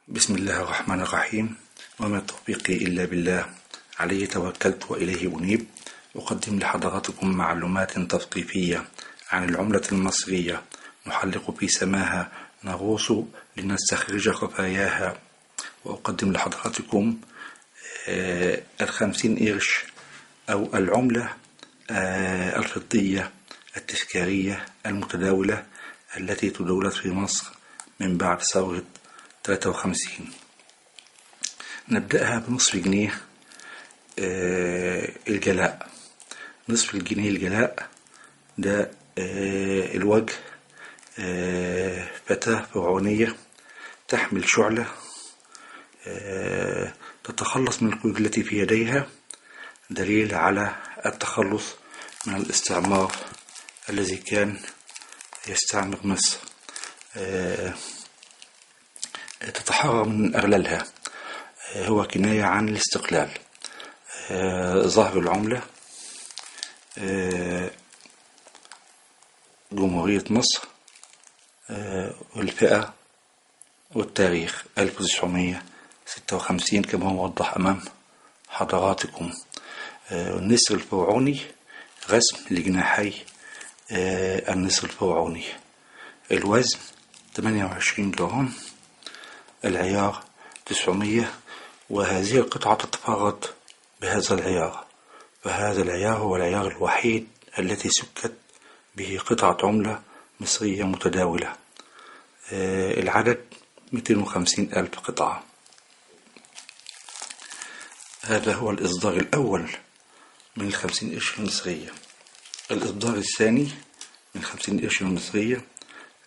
بسم الله الرحمن الرحيم. وما توفيقي إلا بالله، عليه توكلت وإليه أنيب. أقدم لحضراتكم معلومات تثقيفية عن العملة المصرية، نحلق في سماها، نغوص لنستخرج خفاياها. وأقدم لحضراتكم 50 قرش أو العملة الفضية التذكارية المتداولة التي تداولت في مصر من بعد ثورة 53. نبدأها بنصف جنيه الجلاء. نصف الجنيه الجلاء ده الوجه فتاة فرعونية تحمل شعلة تتخلص من القيود التي في يديها، دليل على التخلص من الاستعمار الذي كان يستعمر مصر. تتحرر من أغلالها، هو كناية عن الاستقلال. ظهر العملة جمهورية مصر، والفئة والتاريخ 1956 كما هو موضح أمام حضراتكم. النسر الفرعوني، رسم لجناحي النسر الفرعوني. الوزن 28 جرام، العيار 900، وهذه القطعة تتفرد بهذا العيار، فهذا العيار هو العيار الوحيد التي سكت به قطعة عملة مصرية متداولة. العدد 250 ألف قطعة. هذا هو الإصدار الأول من 50 قرش المصرية. الإصدار الثاني من 50 قرش المصرية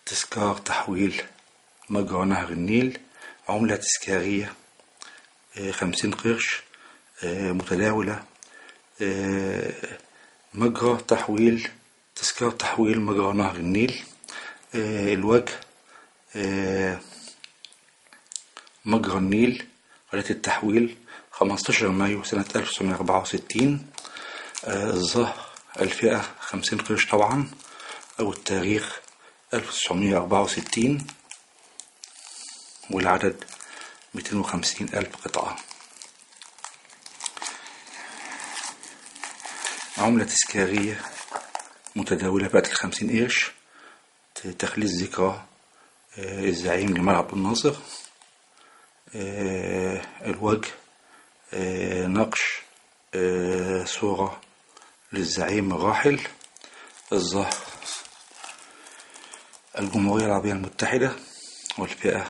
تذكار تحويل مجرى نهر النيل، عملة تذكارية 50 قرش متداولة، مجرى تحويل، تذكار تحويل مجرى نهر النيل. الوجه مجرى النيل، قناة التحويل، 15 مايو سنة 1964. الظهر الفئة 50 قرش طبعا، أو التاريخ 1964، والعدد 250 ألف قطعة. عملة تذكارية متداولة فئة 50 قرش، تخليد ذكرى الزعيم جمال عبد الناصر. الوجه نقش صورة للزعيم الراحل. الظهر الجمهورية العربية المتحدة، والفئة